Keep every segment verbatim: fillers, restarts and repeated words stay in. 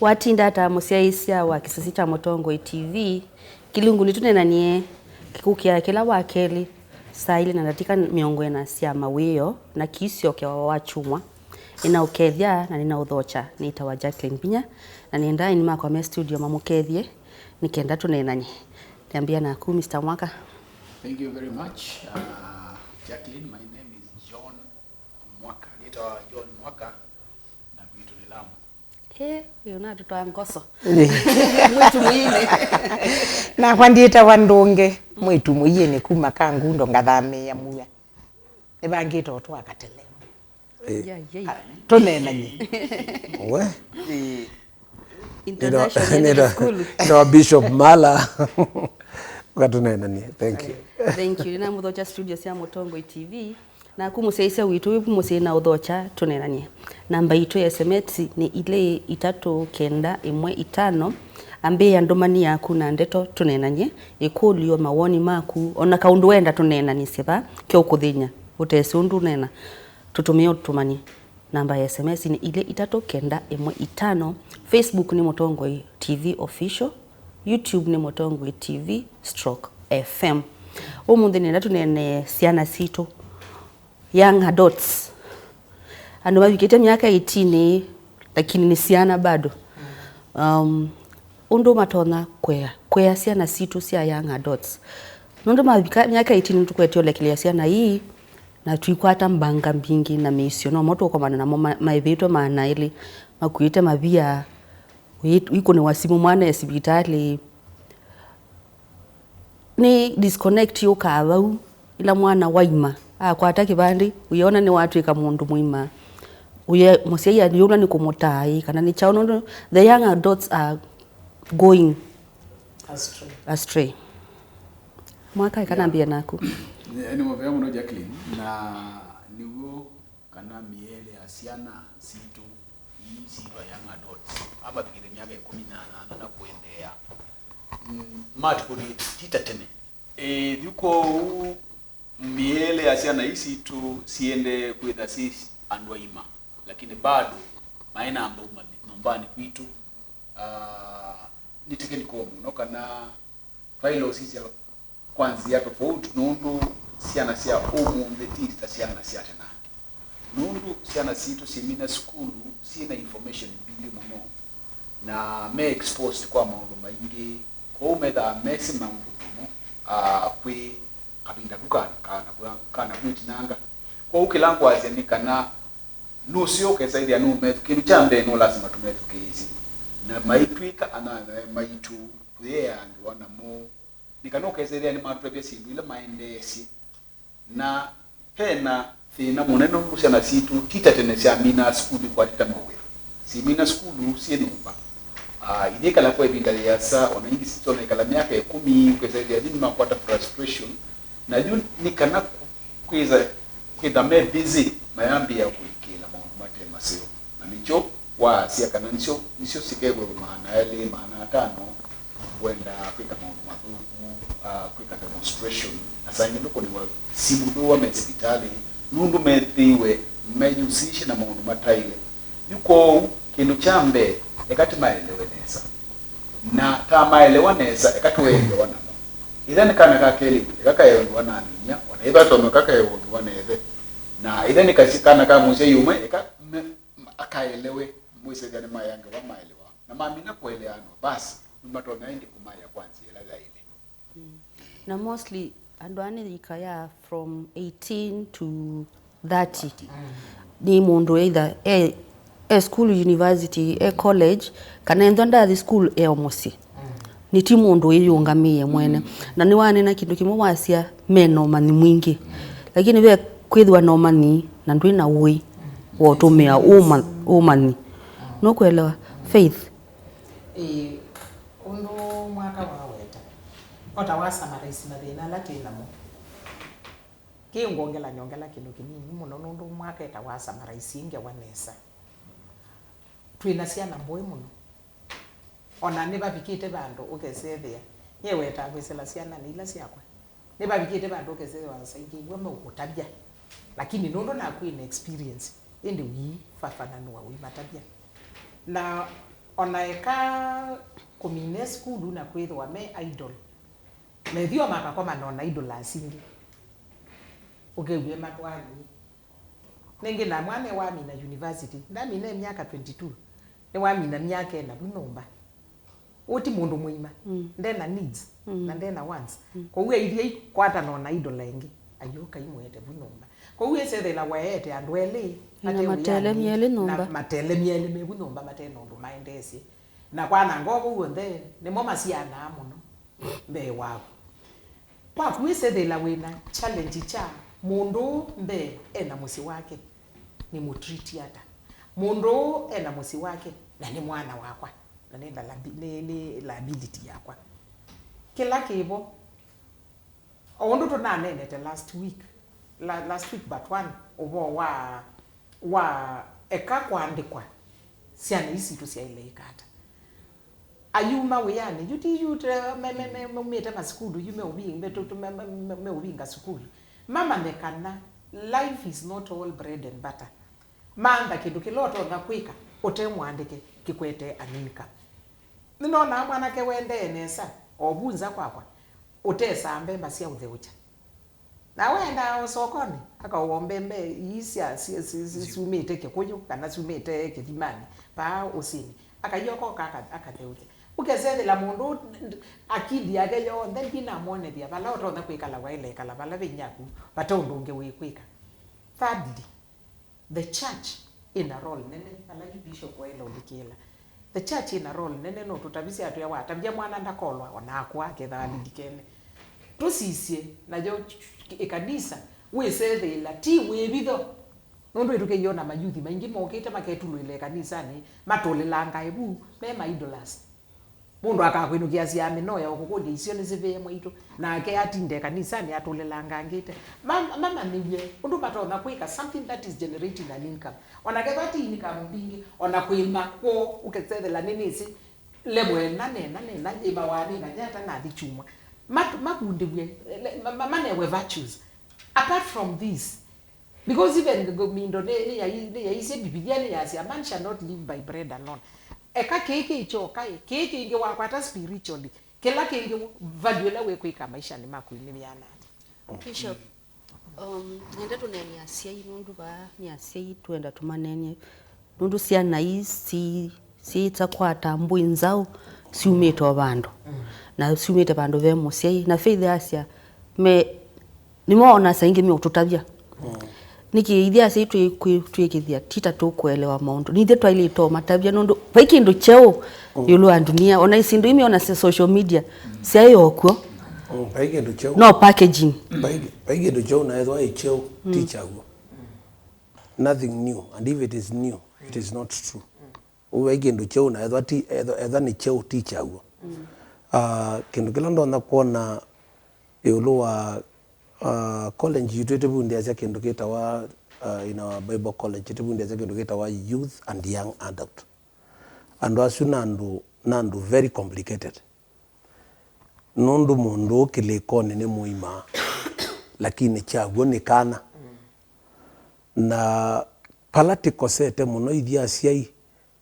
Watinda ata mũsyaĩĩsya wa kĩsesi kya Mũtongoi T V, kĩlungu nĩtũneenanie kĩkũkĩa kĩla wa kelĩ saa ilĩ na ndatĩka mĩongo ĩna sya mawĩoo na kĩisyokewa wa kyumwa. Nĩnaũkethya na nĩnaũthokya. Nĩtawa Jacqueline Vinya, na nĩendaa aini makwa me studio mamũkethye nĩ kenda tũneenany'e. Nĩambĩa naku, Mister Mwaka. Thank you very much, uh, Jacqueline. My name is John Mwaka. Nĩtawa John Mwaka, na kwitũ nĩ Lamu. He, ũyũ natũtwaa ngoso. Mwĩtu mũinĩ. Nakwa ndyĩtawa Ndũnge, mwĩtu mũiĩnĩ kuma Kangundo, ngathamĩĩa Mua. Nĩvangĩte ũtwa Katele. Ĩ. Ya, ya. Ah, tũneenany'e. We? Ĩ. Introduction ya nĩta, sukulu. Nĩta Bishop Mala. Ũkatũneenany'e. Thank you. Thank you. Nĩnamũthokya studio sya Mũtongoi T V. Naku mũsyaĩĩsya witũ wĩ vu mũsyĩ na ũthokya tũneenany'e. Namba yitũ ya S M S nĩ ilĩ itatũ kenda ĩmwe itano. Ambĩĩa ndũmani yaku na ndeto tũneenany'e, ĩkũlyo, mawoni maku, o na kaũndũ wenda tũneenanĩsye va keũkũthĩny'a ũtesĩ ũndũ ũneena, tũtũmĩe ũtũmani. Namba ya S M S nĩ ilĩ itatũ kenda ĩmwe itano. Facebook nĩ Mũtongoi T V Official. YouTube nĩ Mũtongoi T V stroke F M. Ũmũnthĩ nĩenda tũneene syana sitũ, young adults. Andũ mavikĩte myaka eighteen, lakini nĩ syana bado. Um, ũndũ matonya kwea, kwea syana sitũ sya young adults. Nũndũ mavika myaka eighteen nĩtũkwete ũlekelea syana ii, na tũikwata mbanga mbingĩ na mĩisyo. No mo tũkomana namo ma-, maĩvĩtwe maana elĩ, makuĩte mavia, wĩ-, wĩkũnĩwa simũ mwana e sivitalĩ. Nĩ disconnect yũkaa vau, ĩla mwana waima, akwata kĩvandĩ, ũyona nĩwatw'ĩka mũndũ mũima. Ũye mũsyai ayũlwa nĩ kũmũtaa ĩ, kana nĩ kyaũ, nũndũ the young adults are going Astray. Astray. Mwaka, ĩka nambĩe naku. Nĩ, nĩ mũvea mũno, Jacqueline, na nĩw'o kana mĩele ya syana sitũ ii syĩtwa young adults, ala mavikĩte myaka ĩkũmi na nyanya na kũendeea, mm, matukũlĩtye ti ta tene. Ĩĩ, yu kwoou mĩele ya syana ii sitũ siendee kwĩtha syĩ andũ aima, lakini bado maĩ na mbau mathi nyũmbanĩ kwitũ. Ah, nĩ technical mũno kana twaĩle ũsisya kwa nzĩa tofauti, nũndũ syana sya ũmũnthĩ ti ta syana sya tene. Nũndũ syana sitũ syĩmina sukulu syĩ na information mbingĩ mũno, na me exposed kwa maũndũ maingĩ, kwoou methaa mesĩ maũndũ mũno, ah, kwĩ kavinda ku ka, ka, ka, kanakwĩtinanga. Kwoou kĩla ngwasya nĩ kana nũseo ũkesa ĩthĩa nũmethũ-, kĩndũ kya mbee no lasima tũmethukĩĩsye. Na maitw'ĩka anyanyae maitũ, tũyeaa ngewa namo, nĩ kana ũkesa ĩthĩa nĩmatũtavya syĩndũ ila maendeesye. Na ve na thĩna mũnene nũndũ syana sitũ ti ta tene syaminaa sukulu ikwatĩte mawĩa. Syĩmina sukulu syĩ nyũmba. Ah, ithi ikala kwa ĩvinda yĩasa, o na ingĩ syona ikala myaka ĩkũmi, ũkesa ĩthĩa athi nĩmakwata frustration. Na yu nĩ kana kwĩtha, kwĩtha me busy, mayambĩĩa kũĩkĩĩla maũndũ mate maseo. Na nĩkyo waasya kana nĩsyo, nĩsyo sikew'e maana elĩ, maana atano, wenda kwĩka maũndũ mathũku, ah, kwĩka demonstration, na saa ingĩ ndũkũnĩwa simũ ndũwa me sivitalĩ, nũndũ methĩiwe meyusisye na maũndũ mataĩle. Yu kwoou, kĩndũ kya mbee, eka tũmaelewe nesa. Na twamaelewa nesa, eka tũelewa namo. Ĩtha nĩ kana ka kelĩtu, eka kaewe ngewa na aminya, o na ĩtha atonya eka kaewe ngewa na ĩthe. Na ĩtha nĩ kasi-, kana ka mũsyai ũmwe, eka me-, akaelewe, mwĩsethya nĩmaea ngewa maelewa. Na mamina kũeleanwa, basi, nĩmatonya ĩndĩ kũmaea kwa nzĩa ĩla yaĩle. Mm. Na mostly, andũ aa nĩ yĩka ya from eighteen to thirty. Nĩ mũndũ either e, e school, university, e college, kana ethwa ndathi school, e o mũsyĩ. Nĩ ti mũndũ wĩyũngamĩe mwene. Na nĩwaneena kĩndũ kĩmwe wasya me na ũmanyi mwingĩ. Lakini ve kwĩthĩwa na ũmanyi na ndwĩ na ũĩ wa ũtũmĩa ũma-, ũmanyi. Nũkwelewa? Faith. Ĩĩ, ũndũ Mwaka waweta, no ta wa summarize mathĩna ala twĩ namo. Kĩĩ ngwongela nyongela kĩndũ kĩnini mũno nũndũ Mwaka etawa summarize ngewa nesa. Twĩ na syana mbũĩ mũno. O na nĩvavikĩte vandũ ũkesethĩa, nyie wetaa kwĩsĩla syana nĩ ila syakwa. Nĩvavikĩte vandũ ũkesethĩa saa ingĩ iw'o meũkũtavya. Lakini nũndũ naku wĩ na experience, ĩndĩ ũifafananũa ũimatavya. Na Ona eka kũmine sukulu na kwĩthĩwa me idle, methio makakomana ona idle asingĩ, ũkew'e matwani. Nĩngĩ na mwana wamina university, ndamina e myaka twenty-two, nĩwamina myaka ĩna vu nyũmba. Ũũ ti mũndũ mũima, mm, ndena needs, mm, na ndena wants. Mm. Kwoou aithya ikwatana ona idle ĩngĩ, ayũka imwete vu nyũmba. Kwoou ĩsethĩla waete andũ elĩ na mate wĩanĩ, matele myelĩ nyũmba, na matele myelĩ me vu nyũmba mate na ũndũ maendeesye. Na kwananga ũvũ w'onthe, nĩmo masyaanaa mũno mbee waku. Kwaku ĩsethĩla wĩna challenge kya mũndũ ũũ mbee ena mũsyĩ wake, nĩ mũtreat ata? Mũndũ ũũ ena mũsyĩ wake, na nĩ mwana wakwa, na nĩ lalabi-, nĩ, nĩ liability yakwa. Kĩla kĩvo, o ũndũ tũnaneenete last week, la, last week but one, ũvoo wa, wa eka kũandĩkwa, syana ii sitũ syaĩle ĩka ata? Ayuma wĩanĩ, yu ti yu te, me, me, me, maumĩte masukulu, yu meũvi-, me, tu, tu, me, me, me, meũvinga sukulu. Mamanye kana life is not all bread and butter. Mantha kĩndũ kĩla ũtonya kwĩka ũte mwandĩke kĩkwete an income. Nĩnonaa mwanake wendee nesa, o vu nza kwakwa, ũtesaa mbemba sya ũtheũkya. Na wendaa o sokonĩ, akaũa mbemba ii sya, sya, sya, sya, syumĩte Kĩkũyũ, kana syumĩte kĩthimanĩ, paa ũsĩnĩ. Akaioka oka aka-, akatheũkya. Ũkesethĩla mũndũ ũũ, akili yake yonthe ndinamwonethya vala ũtonya kwĩkala, waĩle ĩkala vala ve inyaku, vate ũndũ ũngĩ wĩkwĩka. Thirdly, the church ĩna role nene, ala yu Bishop waĩle ũlikĩĩla. The church ĩna role nene, no tũtavisye atwĩa watavya mwana ndakolwa, ona akwa aketha alilikene. Tũsisye, nayo ĩkanisa wĩsethĩĩla ti wĩvitho. Nũndũ ĩtũkĩiona mayuthi maingĩ mokĩte maketulũĩla ĩkanisanĩ, matũlĩlangae vu, me ma idlers. Mũndũ akakwĩnũkĩasya amĩnoya ũkũkũlya isio nĩsĩvĩe mwaitũ, nake atinde kanisanĩ atũlĩlangangĩte. Ma-, mamanyĩw'e ũndũ matonya kwĩka something that is generating an income. Ona kethwa ti income mbingĩ, ona kwĩma kwoo ũkesethela nĩnĩsĩ level ĩna, nena, nena, yĩmawa nĩ vanyata nathi kyumwa. Mat-, makundĩw'e, le-, ma-, ma-, manewe virtues. Apart from this, because even the, the mindo nĩ, nĩ yai-, nĩ yaisye Bibilia nĩ yasya, "Man shall not live by bread alone." Eka kĩĩ kĩ kyoka ĩ, kĩĩ kĩngĩ wakwata spiritually, kĩla kĩngĩ value ĩla wĩkwĩka maishanĩ maku nĩ yĩana ata? Bishop, um, nenda tũneeni asyai, nũndũ vaa nĩ asyai twenda tũmanenie, nũndũ syana ii si, siita kwata mbũi nzaũ syumĩte o vandũ, na syumĩte vandũ ve mũsyai, na Faith asya, me, nĩmo ona saa ingĩ meũtũtavya. Nĩkĩ ithyĩ asyai twĩ-, kwĩ-, twĩkĩthya ti ta tũkũelewa maũndũ? Nithyĩ twaĩlĩte ũmatavya nũndũ vai kĩndũ kyeũ ĩũlũ wa ndunia. Ona syĩndũ ii meona sya social media syaĩ o kw'o. Mm, vai kĩndũ kyeũ. No packaging. Vai, vai kĩndũ kyeũ na ethwa ĩ kyeũ, ti kyaw'o. Nothing new, and if it is new, it is not true. Ũu vai kĩndũ kyeũ na ethwa ti, ethwa, ethwa nĩ kyeũ ti kyaw'o. Ah, kĩndũ kĩla ndonya kwona ĩũlũ wa, ah, college yitũ ĩtĩvundĩasya kĩndũ kĩtawa, ah, in our Bible college, ĩtĩvundĩasya kĩndũ kĩtawa youth and young adult. Andũ asu nĩ andũ, nĩ andũ very complicated. Nũndũ mũndũ ũũ kĩlĩkonĩ nĩ mũima, lakini kyaw'o nĩ kana. Na vala tĩkosete mũno ithyĩ asyai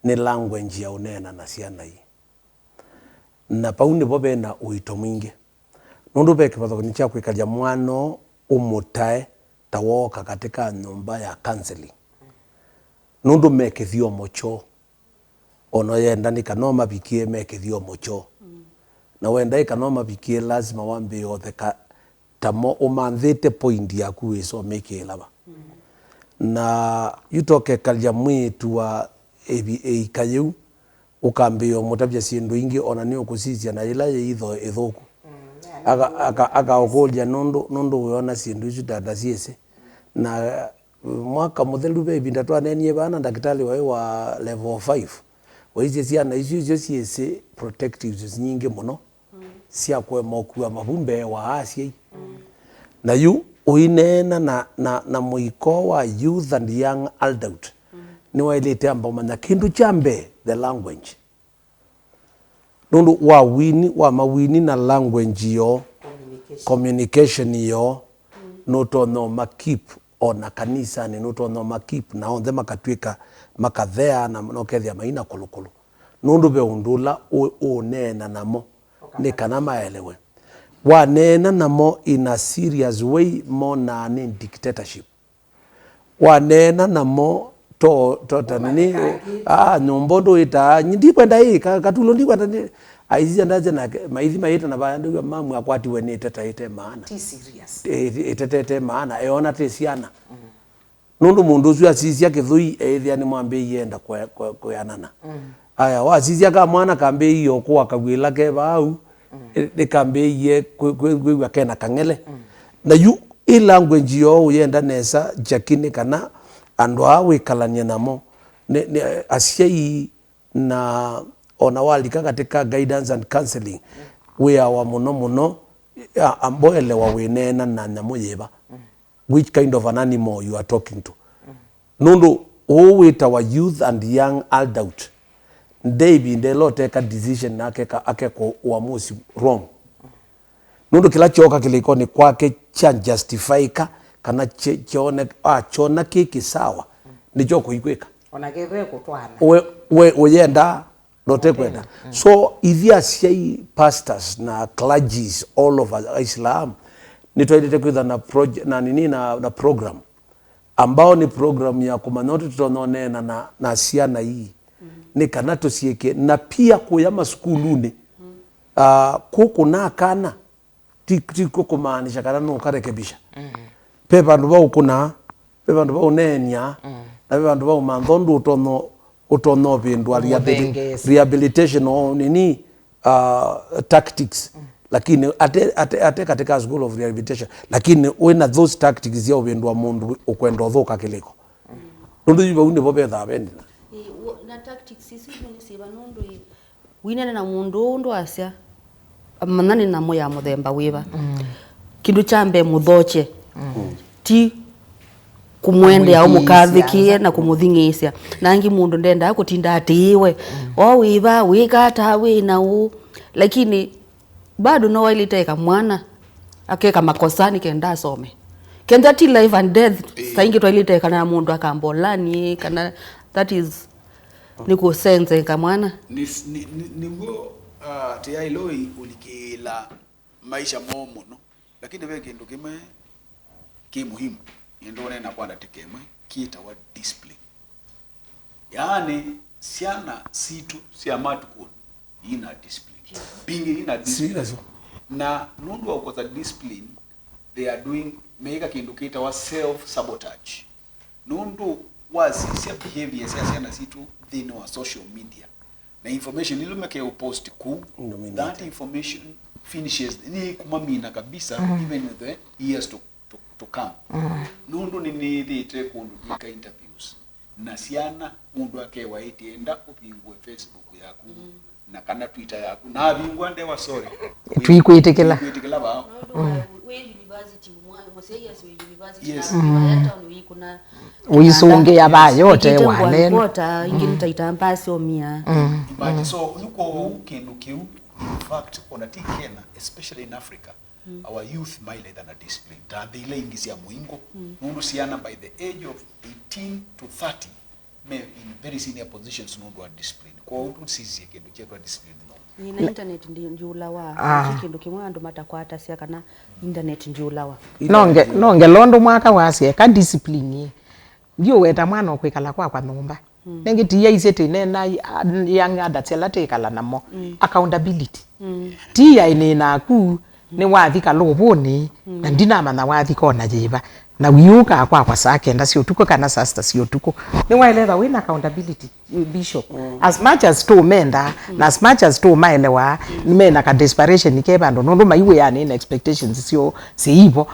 nĩ language ya ũneena na syana ii. Na vau nĩvo ve na ũito mwingĩ. Nũndũ ve kĩvathũkany'o kya kwĩkalya mwana ũũ ũmũtae ta wooka katĩ ka nyũmba ya counseling. Nũndũ me kĩthyomo kyoo. Ona yenda nĩ kana ũmavikĩe me kĩthyomo kyoo. Na wenda ĩ kana ũmavikĩe, lasima wambĩĩe ũtheka tamo ũmanthĩte point yaku wĩsomekĩĩla va. Na yu tokekalya mwĩĩtu wa ĩvi-, ĩika yĩu, ũkambĩĩa ũmũtavya syĩndũ ingĩ, ona nĩũkũsisya na yĩla yĩ itho ĩthũku. Aka-, aka-, akaũkũlya nũndũ, nũndũ wĩona syĩndũ isu ta, ta syĩsĩ. Na mwaka mũthelu ve ĩvinda twaneenie vaa na ndakĩtalĩ waĩ wa level five, waisye syana isu isyo syĩsĩ protectives nyingĩ mũno sya kũema ũkua mavu mbee wa asyai. Na yu ũineena na, na, na mũiko wa youth and young adult, nĩwaĩlĩte amba ũmanya kĩndũ kya mbee, the language. Nũndũ wa wini, wa mawini na language yoo, communication yoo, nũtonya ũma keep, o na kanisanĩ nũtonya ũma keep, na onthe makatw'ĩka makathea na nokethĩa maina kũlũkũlũ. Nũndũ ve ũndũ ũla ũ-, ũũneena namo nĩ kana maelewe. Waneena namo in a serious way, monaa nĩ dictatorship. Waneena namo to, to ta nini, ah, nyũmba ũndũ wĩtaa, ndikwenda ĩ, ka-, katulo ndikwenda nĩ, aisisya ndaja nake, maithi maĩta na vaya, ndĩw'a mamu akwatiwe nĩ ĩteta ĩte maana. Ti serious. Ĩ-, ĩteta ĩte maana, eona tĩ syana. Nũndũ mũndũ ũsu asisya kĩthũi, eĩthĩa nĩmwambĩĩie enda kwe-, kwe-, kwĩanana. Aya, wasisya ka mwana kambĩĩie ũkũa kaw'ĩla ke vau, ĩ-, nĩkambĩĩie kwĩ-, kwĩ-, kwĩw'a kena kang'ele. Na yu ĩ language yoo ũyenda nesa, Jackie, nĩ kana andũ aa wĩkalany'e namo, nĩ, nĩ asyai na ona walika katika guidance and counseling, wĩawa mũno mũno, a-, amboelewa wĩneena na nyamũ yĩva. Which kind of an animal you are talking to? Nũndũ ũũ wĩtawa youth and young adult, nde ĩvinda ĩla ũteka decision na akeka, akeka ũamusi wrong. Nũndũ kĩla kyooka kĩlĩkonĩ kwake kya justifyĩka, kana kye-, kyone-, akyona kĩ kĩsawa, nĩkyo kũikwĩka. Ona kethwe kũtwana. We, we ũyenda, na ũtekwenda. So, ithyĩ asyai, pastors na clergies all over Islam, nĩtwaĩlĩte kwĩtha na proje-, na nini, na, na program ambao ni program ya kũmanya ũndũ tũtonya ũneena na, na syana ii, nĩ kana tũsyĩke, na pia kũya masukulunĩ, ah, kũkũna kana, ti, ti kũmaanisha kana nũkarekebisha. Ve vandũ va ũkũnaa, ve vandũ va ũneenyaa, na ve vandũ va ũmantha ũndũ ũtonya, ũtonya ũvĩndũa rehabilitation o nini, uh, tactics, lakini ate, ate, ate katika school of rehabilitation, lakini wĩna those tactics sya ũvĩndũa mũndũ ũkwenda ũthũka kĩlĩko. Nũndũ yu vau nĩvo vethaa ve thĩna. Ĩ, wo-, na tactics isu nĩ syĩva nũndũ ĩ, wĩneena na mũndũ ũũ ndwasya, manya nĩ nyamũ ya mũthemba wĩva. Kĩndũ kya mbee mũthokye. Ti kũmwendea ũmũkathĩkĩe na kũmũthing'ĩĩsya. Na angĩ mũndũ ndendaa kũtinda atĩĩwe. O wĩva, wĩka ata, wĩ na ũũ. Lakini bado no waĩlĩte eka mwana akeka makosa nĩ kenda asome. Kenda ti life and death, saa ingĩ twaĩlĩte eka na mũndũ akambolani, kana that is nĩ kũsenzeka mwana. Nĩ, nĩ, nĩ, nĩw'o, ah, tĩyaĩloi ũlikĩĩla maisha moo mũno. Lakini ve kĩndũ kĩmwe kĩ muhimu nĩndũũneena kwa ndatĩka ĩmwe, kĩtawa discipline. Yaani, syana sitũ sya matukũnĩ ina discipline. Mbingĩ ina discipline. Na nũndũ wa kũkosa discipline, they are doing, meĩka kĩndũ kĩtawa self sabotage. Nũndũ wasisya behavior sya syana sitũ nthĩnĩ wa social media, na information ĩla make ũpost kũu, that information finishes, nĩkũmamina kabisa, even with the years to, to, to come. Nũndũ nĩnĩthĩĩte kũndũ ndika interviews na syana, mũndũ akewa ĩtĩ enda ũvingũe Facebook yaku, na kana Twitter yaku, na avingũa ndewa, sorry. Twikwĩtĩkĩla. Twikwĩtĩkĩla vaa. Nũndũ wa wĩ university, mwa-, mũsyai asĩ wĩ university, yes, na wĩ town wĩkũna ũisũngĩa vaa yote walele. Ingĩ nĩ ta itambaa syomia. But so, yu kwoou kĩndũ kĩu, in fact, ona ti Kenya, especially in Africa, our youth maĩle ĩtha na discipline ta nthĩ ila ingĩ sya mũingo, nũndũ syana by the age of eighteen to thirty me in very senior positions nũndũ wa discipline. Kwoou tũsisye kĩndũ kyetwa discipline no. Ĩĩ, na internet ndi-, ndiũlawa. Ah. Nĩ kĩndũ kĩmwe andũ matakwatasya kana internet ndiũlawa. No nge-, no ngela ũndũ mwaka wasya, eka discipline ĩ. Ndiũweta mwana ũkwĩkala kwakwa nyũmba. Nĩngĩ ti aisye tĩ nena, a, young adults ala twĩkala namo. Accountability. Ti yaĩ nĩ naku, nĩ wathi kalũvũnĩ, na ndinamanya wathi kona yĩva. Na wiũkaa kwakwa saa kenda sya ũtukũ kana saa sita sya ũtukũ. Nĩwaĩle ĩtha wĩna accountability, Bishop. As much as tũmenda, na as much as tũmaelewa, mena ka desperation ke vandũ, nũndũ mai wĩanĩ na expectations syoo syĩivo.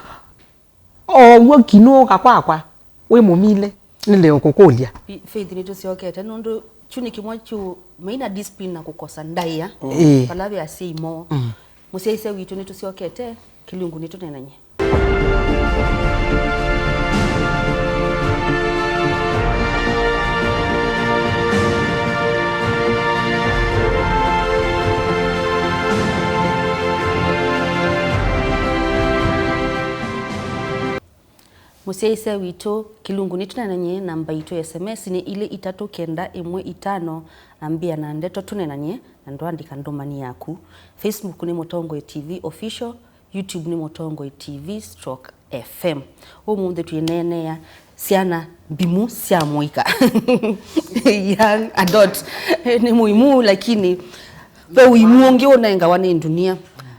O w'o kinũũka kwakwa, wĩ mũmile, nĩlĩo kũkũlya. Bi-, Faith, nĩtũsyokete, nũndũ kyu nĩ kĩmwe kyu, maina discipline na kũkosa ndaĩa, ĩĩ, vala ve asyai moo. Mũsyaĩĩsya witũ, nĩtũsyokete, kĩlungu nĩtũneenany'e. Mũsyaĩĩsya witũ, kĩlungu nĩtũneenany'e, namba yitũ ya S M S nĩ ilĩ itatũ kenda ĩmwe itano. Ambĩa na ndeto tũneenany'e, na ndwaandĩka ndũmani yaku. Facebook nĩ Mũtongoi T V Official, YouTube nĩ Mũtongoi T V stroke F M. Ũmũnthĩ twĩneenea syana mbimũ sya mũika. Young adult. Nĩ mũimũ, lakini ve ũimũ ũngĩ ũnengawa nĩ ndunia.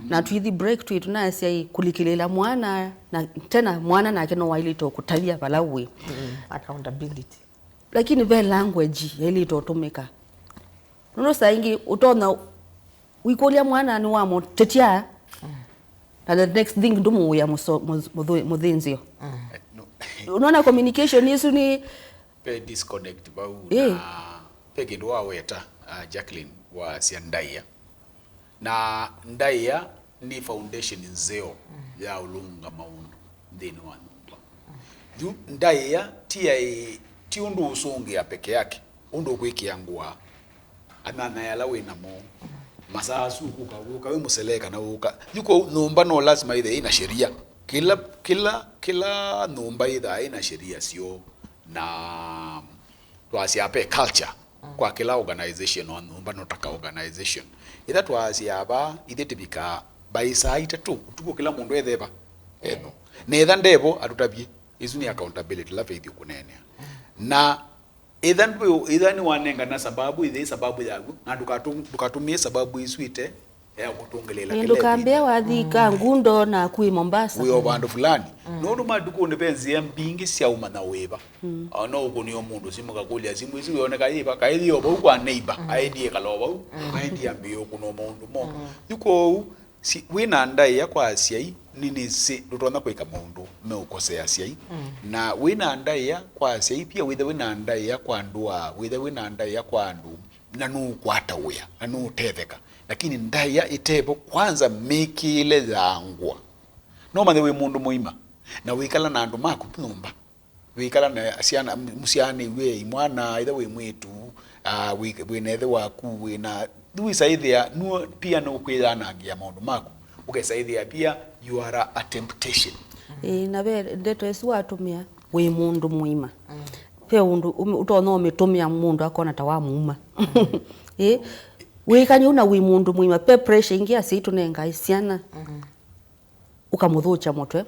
Na twithi break twĩ tũnasya ĩ, kũlikĩlĩĩla mwana, na tena mwana nake no waĩlĩte kũtavya vala wĩ. Mm, accountability. Lakini ve language yaĩlĩte ũtũmĩka. Nũndũ saa ingĩ ũtonya wĩkũlya mwana nĩwamũtetya, na the next thing ndũmũĩa mũso- mũth- mũthũ- mũthĩnzĩo. No. Unaona communication ĩsu nĩ Pe disconnect vau. Eh. Na pe kĩndũ waweta, uh, Jacqueline, wasya ndaĩa. Na ndaĩa nĩ foundation nzeo ya ũlũnga maũndũ nthĩnĩ wa nyũmba. Yu ndaĩa ti ai- ti ũndũ ũsũngĩa peke yake, ũndũ ũkwĩkĩa ngũa, anyanya ala wĩ namo, masaa asu ũkũka wĩũka wĩ mũsele kana wĩũka. Yu kwoou nyũmba no lasima ĩthe ĩna sheria. Kĩla, kĩla, kĩla nyũmba ĩthaa ĩna sheria syoo, na twasya pe culture. Kwa kĩla organization, o nyũmba no ta ka organization. Ĩtha twasya ava, ithe tĩvikaa by saa itatũ ũtukũ kĩla mũndũ etheva eno. Na ĩtha ndevo atũtavye. Ĩsu nĩ accountability, la Faith ũkũneenea. Na ĩtha ndwĩ- ĩtha nĩwanengana sababu, ĩthe sababu yaku, na ndũkatũ- ndũkatũmĩe sababu ĩsu ĩte ya kũtũngĩlĩĩla kĩla ndũkambĩa ĩvinda. Wathi ka ngundo na kwĩ Mombasa. Wĩ o vandũ fulani. Nũndũ matukũnĩ ve nzĩa mbingĩ sya ũmanya wĩva. O no ũkũnĩo mũndũ simũ kakũlya simũ ĩsu yoneka yĩva, kaĩ yĩ o vau kwa neighbor, aendie kala o vau, aendie ambĩĩe ũkũnwa maũndũ mo. Yu kwoou, si- wĩ na ndaĩa kwa asyai, nĩnĩsĩ ndũtonya kwĩka maũndũ meũkosea asyai. Na wĩ na ndaĩa kwa asyai pia, wĩthe wĩ na ndaĩa kwa ndũa, wĩthe wĩ na ndaĩa kwa andũ, na nũũkwata wĩa, na nũũtetheka. Lakini ndaĩa ĩtevo, kwanza mĩkĩĩle ya ngũa. No manye wĩ mũndũ mũima, na wĩkala na andũ maku nyũmba. Wĩkala na syana, mũsyaanĩw'e imwana, ĩtha wĩ mwĩĩtu, ah, wĩ, wĩ na ĩthe waku, wĩ na, wĩsaĩthĩa, nuo pia nũkwĩyanangĩa maũndũ maku. Ũkesaĩthĩa pia, you are a, a temptation. Ĩĩ, na ve ndeto ĩsu watũmĩa wĩ mũndũ mũima. Ve ũndũ ũm- ũtonya ũmĩtũmĩa mũndũ akona ta wamuma. Ĩĩ, wĩkany'e ũu na wĩ mũndũ mũima, ve pressure ingĩ asyai tũnengae syana. Ũkamũthũkya mũtwe.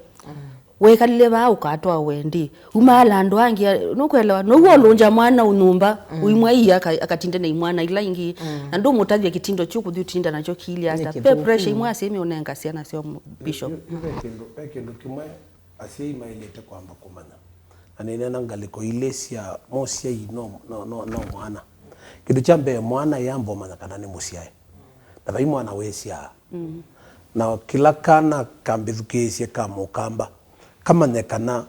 Wekalile vaa ũkatwa wendi. Umaala andũ angĩ, nũkwelewa? Now'o ũlũngya mwana nyũmba, ũimwa ii aka- akatinde na imwana ila ingĩ. Na ndũmũtavya kĩtindo kyu kũthi ũtinda nakyo kiilye ata. Ve pressure imwe asyai meũnenga syana syoo, Bishop. Yu- yu- yu ve kĩndũ, ve kĩndũ kĩmwe asyai maĩlĩte kwamba kũmanya. Na nĩneena ngalĩko ilĩ sya mũsyai no, no, no, no mwana. Kĩndũ kya mbee, mwana yamba ũmanya kana nĩ mũsyae. Na vai mwana wĩsyaa. Na kĩla kana kambĩthukĩĩsye ka mũkamba, kamanye kana,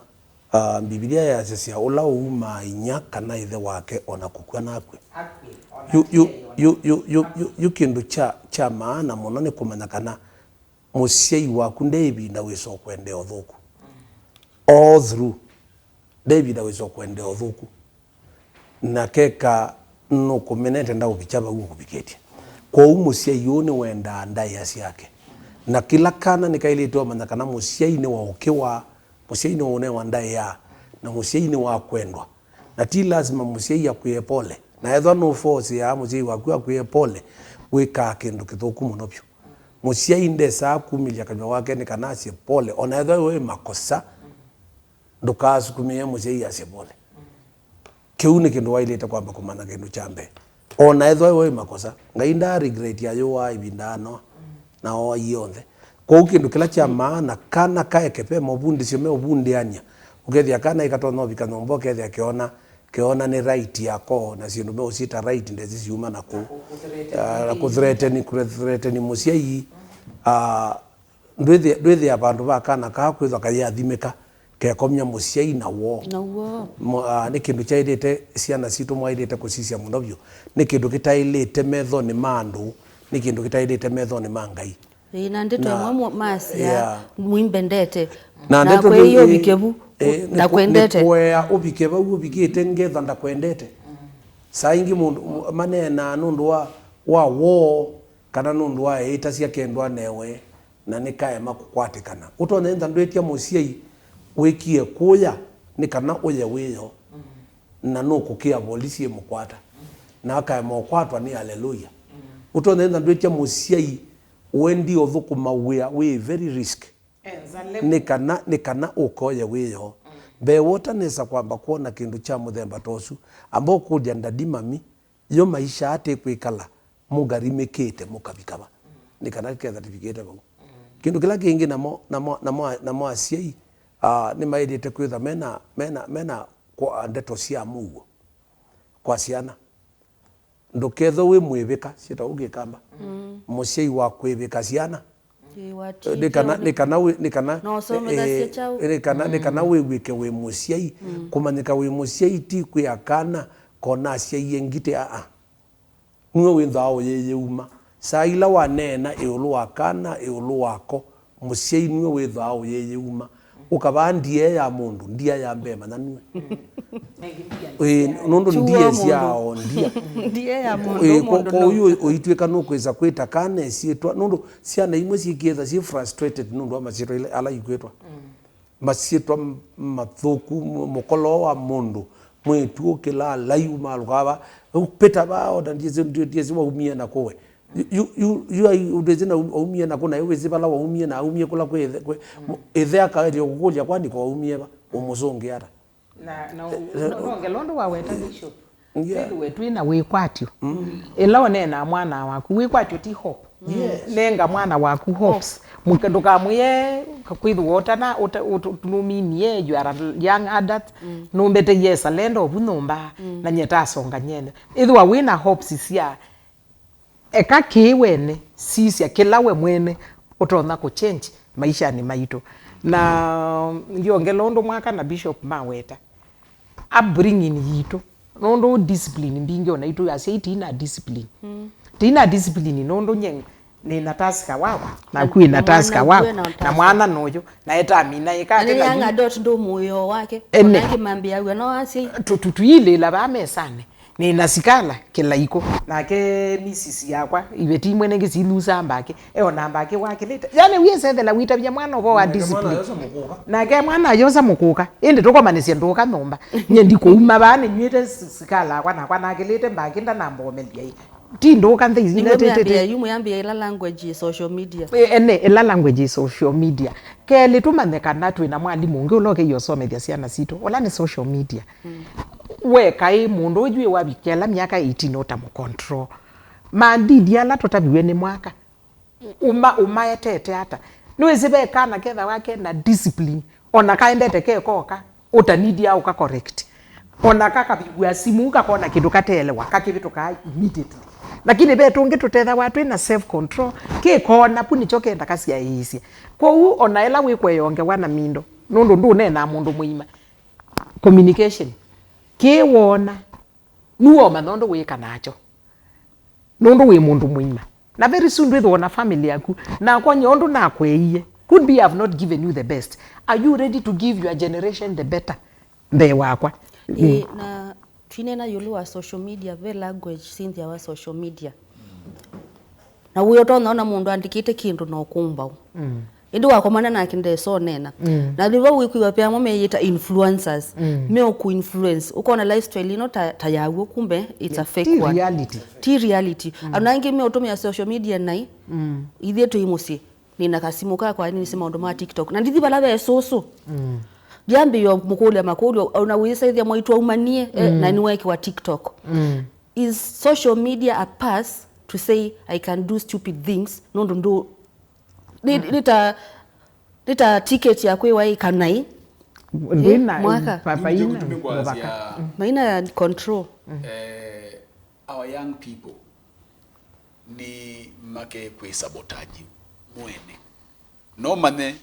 ah, Mbivilia yasisya, "Ũla ũumaa inyia kana ĩthe wake o na kũkw'a nakw'e." Yu, yu, yu, yu, yu, yu, yu kĩndũ kya, kya maana mũno nĩ kũmanya kana mũsyai waku nde ĩvinda wĩsa ũkwendea ũthũku. All through, nde ĩvinda wĩsa ũkwendea ũthũku. Na keka nũkũmenete, ndaũvikya vau ũkũvikĩtye. Kwoou mũsyai ũũ nĩwendaa ndaĩa syake. Na kĩla kana nĩkaĩlĩte ũmanya kana mũsyai nĩ wa ũkĩwa, mũsyai nĩ wa ũnewa ndaĩa, na mũsyai nĩ wa kwendwa. Na ti lasima mũsyai akwĩe pole. Na ethwa nũfosiaa mũsyai waku akwĩe pole, wĩkaa kĩndũ kĩthũku mũno vyũ. Mũsyai ndesaa kumĩlya kanyw'a wake nĩ kana asye pole, o na ethwa we wĩ makosa, ndũkasukumĩe mũsyai asye pole. Kĩu nĩ kĩndũ waĩlĩte kwamba kũmanya kĩndũ kya mbee. O na ethwa we wĩ makosa, Ngai ndaa regret ayũaa ĩvinda ya Noa, na ooaie onthe. Kwoou kĩndũ kĩla kya maana, kana kaeke ve movundĩsyo meũvundĩany'a. Ũkethĩa kana ĩkatonya ũvika nyũmba, ũkethĩa keona, keona nĩ right yako, na syĩndũ meũsyĩta right ndesĩ syuma na kũu. Ah, na kũthreteni, kũthreteni mũsyai. Ah, ndwĩthĩa, ndwĩthĩa vandũ va kana kaa kwĩthwa kayĩathimĩka, kekomya mũsyai na woo. Na woo. Mo- ah, nĩ kĩndũ kyaĩlĩte, syana sitũ mwaĩlĩte kũsisya mũno vyũ. Nĩ kĩndũ kĩtaĩlĩte methonĩ ma andũ, nĩ kĩndũ kĩtaĩlĩte methonĩ ma Ngai. Ĩĩ, na ndeto Na- ĩmwe mwa- masya, yeah. Mũimbendete. Na Na ndeto kwĩ ĩngĩ, ũvike vu, eh, nĩ kũ- ndakwendete. Nĩ kũea ũvike vau ũvikĩte ngetha ndakwendete. Saa ingĩ mũndũ, m- maneenaa nũndũ wa, wa woo, kana nũndũ wa ĩtasya kendwa newe, na nĩkaema kũkwatĩkana. Ũtonya ĩntha ndwĩtya mũsyai wĩkie kũya nĩ kana ũye wĩoo, na nũkũkĩa volisi ĩmũkwata, na akaema ũkwatwa nĩ aleluya. Ũtonya ĩtha ndwĩtya mũsyai ũendie ũthũkũma wĩa wĩ very risk, nĩ kana, nĩ kana ũkoye wĩoo. Mbee wota nesa kwamba kwona kĩndũ kya mũthemba ta ũsu, amba ũkũlya ndadi mami, yo maisha atĩ kwĩkala mũgarimĩkĩte mũkavika va, nĩ kana kĩketha tivikĩte vau. Kĩndũ kĩla kĩngĩ namo, namo, namo, namo asyai, ah, nĩmaĩlĩte kwĩtha mena, mena, mena kwa ndeto sya mũuo kwa syana. Ndũkethwe wĩ mwĩvĩka, syĩtawa ũkĩkamba. Mũsyai wa kwĩvĩka syana. Nĩ kana, nĩ kana wĩ, nĩ kana, no ũsomethasye eh, kyaũ? Nĩ kana, nĩ kana wĩw'ĩke wĩ mũsyai. Kũmanyĩka wĩ mũsyai ti kwĩa kana kona asyaie ngitĩ, aa. Nue wĩthwaa ũyĩyĩuma. Saa ila waneena ĩũlũ wa kana, ĩũlũ wako, mũsyai nue wĩthwaa ũyĩyĩuma. Ũkavaa ndie ya mũndũ, ndia ya mbee manya nue. Ĩĩ, nũndũ ndie sya o ndia. Ndie ya mũndũ, ĩĩ, mũndũ kwa ũyu ũitw'ĩka nũkwĩsa kwĩta kana ĩsyĩtwa, nũndũ syana imwe syĩkĩĩtha syĩ frustrated nũndũ wa masyĩtwa ila, ala ikwĩtwa. Masyĩtwa m-, mathũku, mũ-, mũkoloo wa mũndũ, mwĩĩtu ũkĩlaa laiu malũkaa va, ũpĩta vaa, ona ndiesĩ, ndiesĩ waumie na kũwe. Yu, yu, yu, yu ai, ndwĩsĩ na um-, aumie na kũ, na yu wĩsĩ vala waumie, na aumie kũla kwĩ ĩthe, kwĩ, mũ-, ĩthe akaĩlya kũkũlya, kwani kwa waumie va? Ũmũsũngĩa ata? Na, na ũ-, ũ-, nongela ũndũ waweta Bishop. Yeah. Twĩthĩwe twĩ na wĩkwatyo. Ĩla ũneenaa mwana waku, wĩkwatyo ti hope. Yes. Nenga mwana waku hopes. Mũke-, ndũkamwĩe kwĩthĩwa ũtana, ũta-, ũt-, nũminie, you are a young adult, nũmbete yes, alenda ovu nyũmba, na nye tasonga nyene. Ĩthĩwa wĩ na hopes sya Eka kĩĩ wene, sisya kĩla we mwene ũtonya kũ change maishanĩ maitũ. Na ndyongela ũndũ mwaka na Bishop maweta. Upbringing yitũ. Nũndũ discipline mbingĩ ona itũ asyai tina discipline. Tina discipline nũndũ nye nĩna taska wakwa, naku wĩna taska waku, na mwana nũyũ, na etamina ĩkate na young adult ndũ mũĩo wake. Ene. Ona angĩ mambĩaw'a no asyai. Tu-, tu-, tuilĩla vaa mesanĩ. Nĩna sikala kĩlaikũ, nake misisi yakwa, iveti imwe nĩngĩ sinusaa mbakĩ, eona mbakĩ wakĩlĩte. Yani, wiesethela witavya mwana ũvoo wa discipline. Nake mwana ayosa mũkũka, ĩndĩ tũkomanĩsye ndũka nyũmba. Nye ndikũuma vaa nĩnyw'ĩte s-, sikala yakwa nakwa nakĩlĩte mbakĩ ndanambomelya ĩ. Ti ndũka nthei iletete. Yu mwĩambĩa ĩla language ĩ social media. Ĩ, ene, ĩla language ĩ social media. Kelĩ tũmanye kana twĩna mwalimũ ũngĩ ũla ũkĩie ũsomethya syana sitũ. Ũla nĩ social media. We kaĩ mũndũ ũyũ ĩwavikela myaka eighteen ũtamũcontrol? Maadili ala tũtaviw'e nĩ mwaka, ũma-, ũmaetete ata? Nĩwĩsĩ ve kana kethawa ke na discipline, ona kaendete kekoka, ũtanidia ũka correct. Ona kakavingũa simũ, kakona kĩndũ kateelewa, kakĩvĩtũkaa immediately. Lakini ve tũngĩ tũtethawa twĩ na self control, kĩkona pu nĩkyo kenda kasyaĩĩsye. Kwoou ona ĩla wĩkweyongewa na mindo, nũndũ ndũneenaa mũndũ mũima, communication. Kĩĩ woona, nũomanya ũndũ wĩka nakyo. Nũndũ wĩ mũndũ mũima. Na very soon ndwĩthĩwa na family yaku. Nakwa nye ũndũ nakweeie. Could be I have not given you the best. Are you ready to give your generation the better? Mbee wakwa. Ĩĩ, na twinena ĩũlũ wa social media, ve language Cynthia wa social media. Na wĩ ũtonya ona mũndũ andĩkĩte kĩndũ na ũkũmbaũ. Ĩndĩ wakomana nake ndesonena. Na nĩ vau wĩkwĩw'a ve amwe meyĩta influencers. Meũkũ influence. Ũkona lifestyle ĩno ta, ta yaw'o kumbe it's a fake one. Ti reality. Ti reality. Andũ angĩ meũtũmĩa social media nai. Ithyĩ twĩ mũsyĩ. Nĩna kasimũ kakwa, nĩnĩsĩ maũndũ ma TikTok. Na ndithi vala ve sũsũ. Ndiambĩĩo mũkũlya makũlyo, ona wĩsaithya mwaitũ aumanie, eh, na nĩwekiwa TikTok. Is social media a pass to say I can do stupid things, nũndũ ndũ-, nĩ, nĩ ta, nĩ ta ticket ya kwĩwa ĩkanai. Ndwĩna, eh, mwaka. Maina control. Eh, our young people nĩ make kwĩ sabotage mwene. No manye,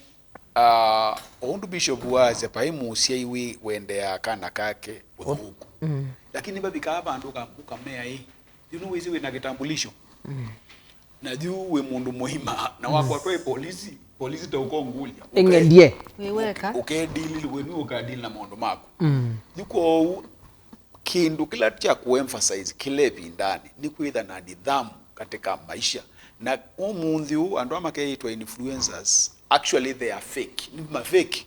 ah, o ũndũ Bishop wasya, vai mũsyai wĩ wendeaa kana kake ũthũku. Lakini vavikaa vandũ ũka-, ũkamea ĩ, yu nĩwĩsĩ wĩ na kĩtambulisho. Na yu wĩ mũndũ mũima, na wakwatwa ĩ polisi, polisi ta ũkongũlya. Ĩng'endie. Wĩ weka. Ũkedili, we nĩ ũkadili na maũndũ maku. Yu kwoou, kĩndũ kĩla kya kũemphasize kĩla ĩvindanĩ nĩ kwĩtha na nidhamu katika maisha. Na ũmũnthĩ ũũ, andũ aa makeĩtwa influencers, actually they are fake. Nĩ ma fake.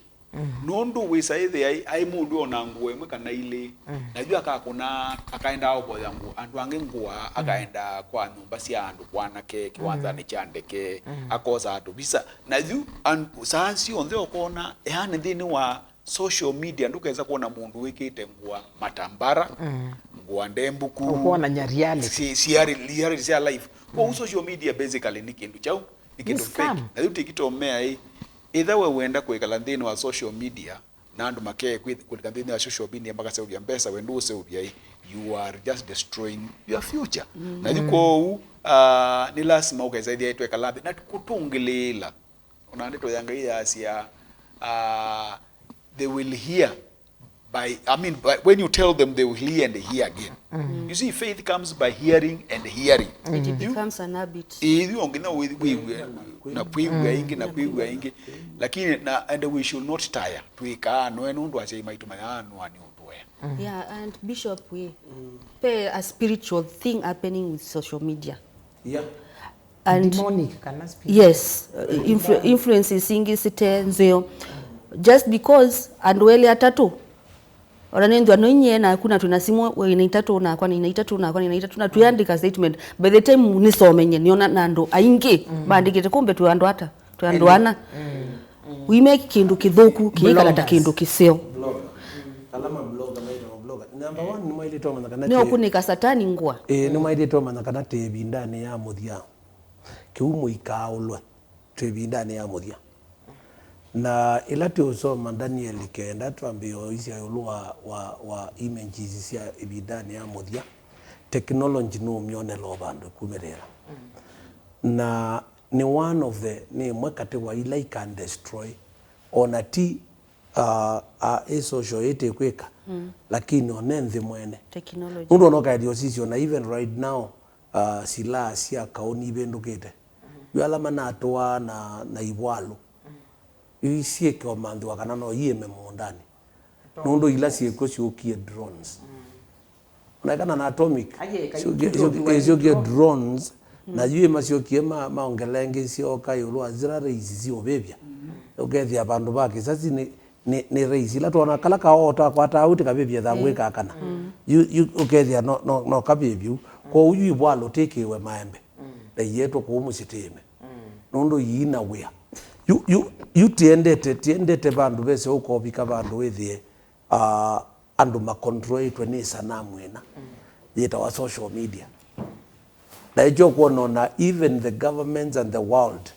Nũndũ wĩsa ĩthĩa aĩ mũndũ ona ngũa ĩmwe kana ilĩ, na yu akakũna, akaendaa ũvoya ngũa, andũ angĩ ngũa, akaenda kwa nyũmba sya andũ kwanake, kĩwanzanĩ kya ndeke, akosaa tũvisa. Na yu an-, saa syonthe ũkona, yaani nthĩnĩ wa social media ndũkesa kwona mũndũ wĩkĩte ngũa matambara, ngũa ndembũku, Ũkwonany'a reality. si-, siari-, reality sya life. Kwoou social media basically nĩ kĩndũ kyaũ? Nĩ kĩndũ fake. Na yu tĩkĩtomea ĩ, ĩtha we wenda kwĩkala nthĩnĩ wa social media, na andũ make kwĩ-, kũlika nthĩnĩ wa social media makaseũvya mbesa, we ndũũseũvya ĩ, you are just destroying your future. Na yu kwoou, ah, nĩ lasima ũkesa ĩthĩa twekala nthĩ na kũtũngĩlĩĩla. Ona ndeto ya Ngai yaasya, ah, they will hear by, I mean, by, when you tell them, they will hear and hear again. You see, faith comes by hearing and hearing. It becomes an habit. Ĩĩ, yu nginya wĩ-, wĩw'e na kwĩw'a ĩngĩ na kwĩw'a ĩngĩ. Lakini na, and we should not tire. Twĩkaa noe nũndũ asyai maitũ mayaanũa nĩ ũndũ wea. Yeah, and Bishop, we, pe a spiritual thing happening with social media. Yeah. And demonic kana spirit. Yes, uh, influ-, influences ingĩ site nzeo. Just because andũ elĩ atatũ, ona nĩ nthwano inyie naku na twĩna simũ, wĩna itatũ nakwa, nĩna itatũ nakwa, nĩna itatũ, na twĩandĩka statement. By the time nĩsomenye, nĩona na andũ aingĩ maandĩkĩte, kumbe twĩ andũ ata, twĩ andũ ana. We make kĩndũ kĩthũku kĩikala ta kĩndũ kĩseo. Blogger. Ala ma blogger maitwa ma blogger. Number one, nĩmwaĩlĩte ũmanya kana nĩ ũkunĩka satani ngũa. Ĩĩ, nĩmwaĩlĩte ũmanya kana tĩ ĩvindanĩ ya mũthya. Kĩu mũikaaũlwe, twĩ ĩvindanĩ ya mũthya. Na ĩla tũũsoma Danieli kenda, twambĩĩa ũisya ĩũlũ wa, wa, wa images sya ĩvindanĩ ya mũthya, technology nũũmyonela o vandũ ĩkumĩlĩĩla. Na nĩ one of the, nĩ ĩmwe katĩ wa ila i can destroy, ona ti, uh, uh, ĩ social ĩtĩ kwĩka, lakini ona nthĩ mwene. Technology. Nũndũ ona ũkaethĩa ũsisya ona even right now, uh, silaha sya kaũ nivĩndũkĩte. Yu ala manatũaa na, na ivwalũ. Yu syĩke ũmanthĩwa kana no iĩme mũũndanĩ. Nũndũ ila syĩkw'o syũkie drones. Ona kana na atomic. Aye, kai syũkie, syũkie, syũkie drones. Na yu masyokie ma, maongelea ĩngĩ syoka ĩũlũ wa zira raisi siũvĩvya. Ũkethĩa vandũ va kĩsasi nĩ, nĩ, nĩ raisi. Ila twona kala kaoo takwataa ũu tĩkavĩvye thangũ ĩkakana. Yu, yu ũkethĩa no, no, no kavĩvyu. Kwoou yu ivwalũ tĩkĩwe maembe. Na ietwe kũu mũsyĩ tĩĩme. Nũndũ iina wĩa. Yu, yu, yu tiendete, tiendete vandũ vese ũkovika vandũ wĩthĩe, ah, andũ makontroĩtwe nĩ sanamu ĩna yĩtawa social media. Na ĩkyo kwona ona even the governments and the world,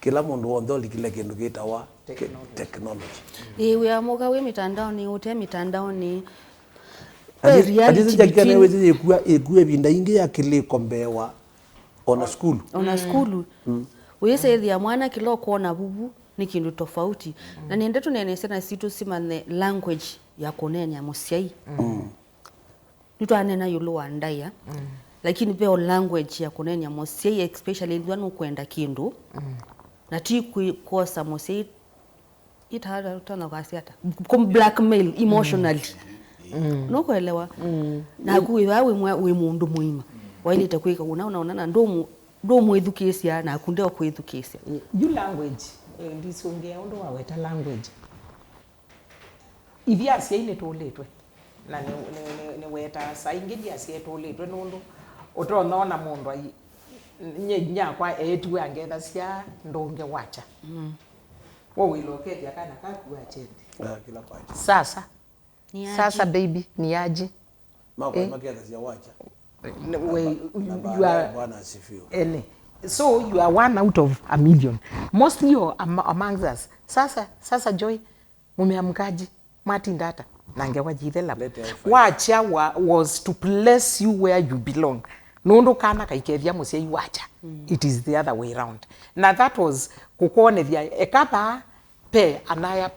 kĩla mũndũ w'onthe ũlikile kĩndũ kĩtawa te-, technology. Ĩĩ, wĩa mũka wĩ mĩtandaonĩ, ũte mĩtandaonĩ. Ve reality between yĩkua, ĩkua ĩvinda ingĩ ya kĩlĩko mbee wa ona sukulu. Ona sukulu. Ũyĩsethĩa mwana kĩla ũkwona vuvu nĩ kĩndũ tofauti. Na nĩenda tũneene syana sitũ simanye language ya kũneenea mũsyai. Nĩtwaneena ĩũlũ wa ndaĩa, lakini ve o language ya kũneenea mũsyai, especially ethĩwa nũkwenda kĩndũ, na ti kwĩ-, kwosa mũsyai, ita-, ũtonya kwasya ata? Kũ blackmail emotionally. Nũkũelewa? Naku wĩ vaa wĩ mwa-, wĩ mũndũ mũima. Waĩlĩte kwĩka ũna, ũna, ũna, na ndũmũ-, ndũmwĩthukĩĩsya, naku ndeũkwĩthukĩĩsya. Yu language, eh, ndisũngĩa ũndũ waweta language. Ithyĩ asyai nĩtũlĩtwe. Na nĩ, nĩ, nĩ, nĩwetaa saa ingĩ ndiasya ĩtũlĩtwe nũndũ ũtonya ona mũndũ ai-, nye inyakwa eetiwe angethasya ndũnge wakya. Wowĩla ũkethya kana kaku wakyendi. Ah, kĩla kwakya. Sasa. Ni aje? Sasa baby, ni aje? Makwa makethasya wakya. N-, we, na you baadaye are, Bwana asifiwe. Ene. So you are one out of a million. Mostly you're am-, amongst us. Sasa, sasa Joy, mumeamkaje? Mwatinda ata? Na ngewa jithela. Let her fight. Wakya wa, was to place you where you belong. Nũndũ kana kaikethya mũsyai wakya. It is the other way round. Na that was kũkwonethya, eka vaa, pe anaya,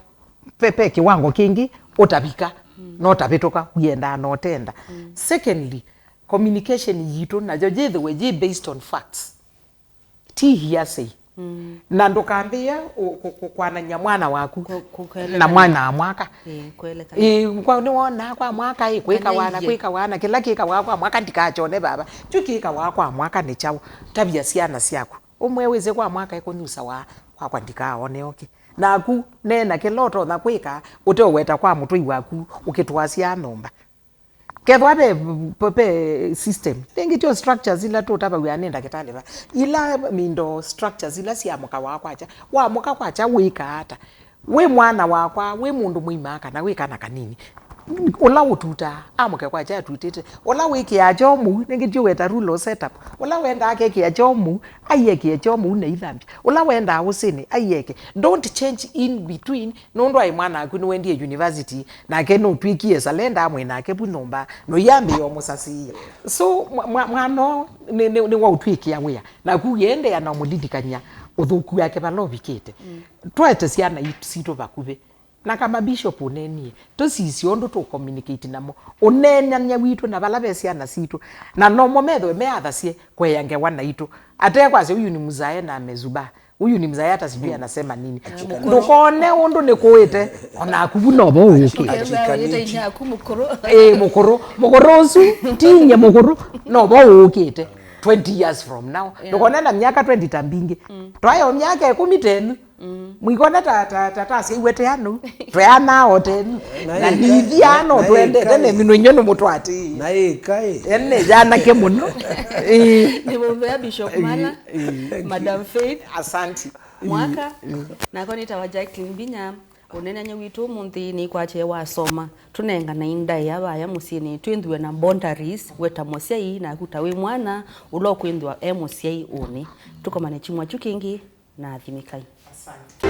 pe, pe kĩwango kĩngĩ ũtavika, na ũtavĩtũka, ũyendaa na ũtenda. Secondly, communication yitũ nayo yĩthĩwe yĩ based on facts. Ti hearsay. Na ndũkambĩĩe ũ-, kũ-, kũ-, kwanany'a mwana waku na mwana wa mwaka. Ĩĩ, kwa, nĩwonaa kwa mwaka, ĩ, kwĩka wana, kwĩka wana, kĩla kĩkawa kwa mwaka ndikakyone vava. Kyu kĩkawa kwa mwaka nĩ kyaũ? Tavya syana syaku. Ũmwe wĩsĩ kwa mwaka ĩkũnyusawa kwakwa ndikaone oke. Naku neena kĩla ũtonya kwĩka ũteũweta kwa mũtũi waku ũkĩtwasya nyũmba. Kethwa ve, ve, ve system. Rĩngĩ tyo structures ila tũtavaw'a nĩ ndakĩtalĩ va. Ila mindo structures ila sya mũka wa kwakya. Wa mũka kwakya wĩkaa ata? Wĩ mwana wakwa, wĩ mũndũ mũima kana wĩ kana kanini. Ũla ũtutaa, amũke kwakya atutĩte. Ũla wĩkĩaa kyoo mũu, rĩngĩ tyo weta rural setup. Ũla wendaa akekĩa kyoo mũu, aiekĩe kyoo mũu na ithambya. Ũla wendaa ũsĩnĩ, aieke. Don't change in between. Nũndũ aĩ mwana aku nĩwendie university, nake nũtw'ĩkie salenda amwe nake vu nyũmba, noyambĩĩa ũmũsasĩĩa. So, mwa- mwa- mwana ũũ nĩ- nĩ- nĩwaũtw'ĩkĩa wĩa, naku ũiendeea na ũmũlilikany'a ũthũku wake vala ũvikĩte. Twaete syana it- sitũ vakuvĩ. Na kama bishop ũneenie, tũsisye ũndũ tũ communicate namo. Ũneenany'a witũ na vala ve syana sitũ. Na nomo methwe meathasye kũea ngewa naitũ. Ate kwasya, "Huyu ni mzae na amezubaa. Huyu ni mzae, hata sijui anasema nini." Ndũkone ũndũ nĩkũĩte, o naku vu novo ũũkĩte. Ĩ, mũkũrũ. Mũkũrũ ũsu, tinye mũkũrũ, novo ũũkĩte. Twenty years from now. Ndũkone na myaka twenty ta mbingĩ. Twayo myaka ĩkũmi tenu. Mwikone ta, ta, ta, ta syaiwe teanu. Tweanaa o tenu. Na nithia no twendete ne mino inyo no mũtwati. Na ĩka ĩ. Ene yanake mũno. Ĩ. Nĩ mũvea Bishop Mala, Madam Faith. Asante. Mwaka, nakwa nĩtawa Jacqueline Mbinya, ũneenany'a witũ ũmũnthĩ nĩkwatye wasoma. Tũnengana ndaĩa vaya mũsyĩnĩ, twĩnthwe na boundaries, we ta mũsyai, naku ta wĩ mwana, ũla ũkwĩnthwa e mũsyai ũnĩ. Tũkomane kyumwa kyu kĩngĩ, na athimĩkai. Asante.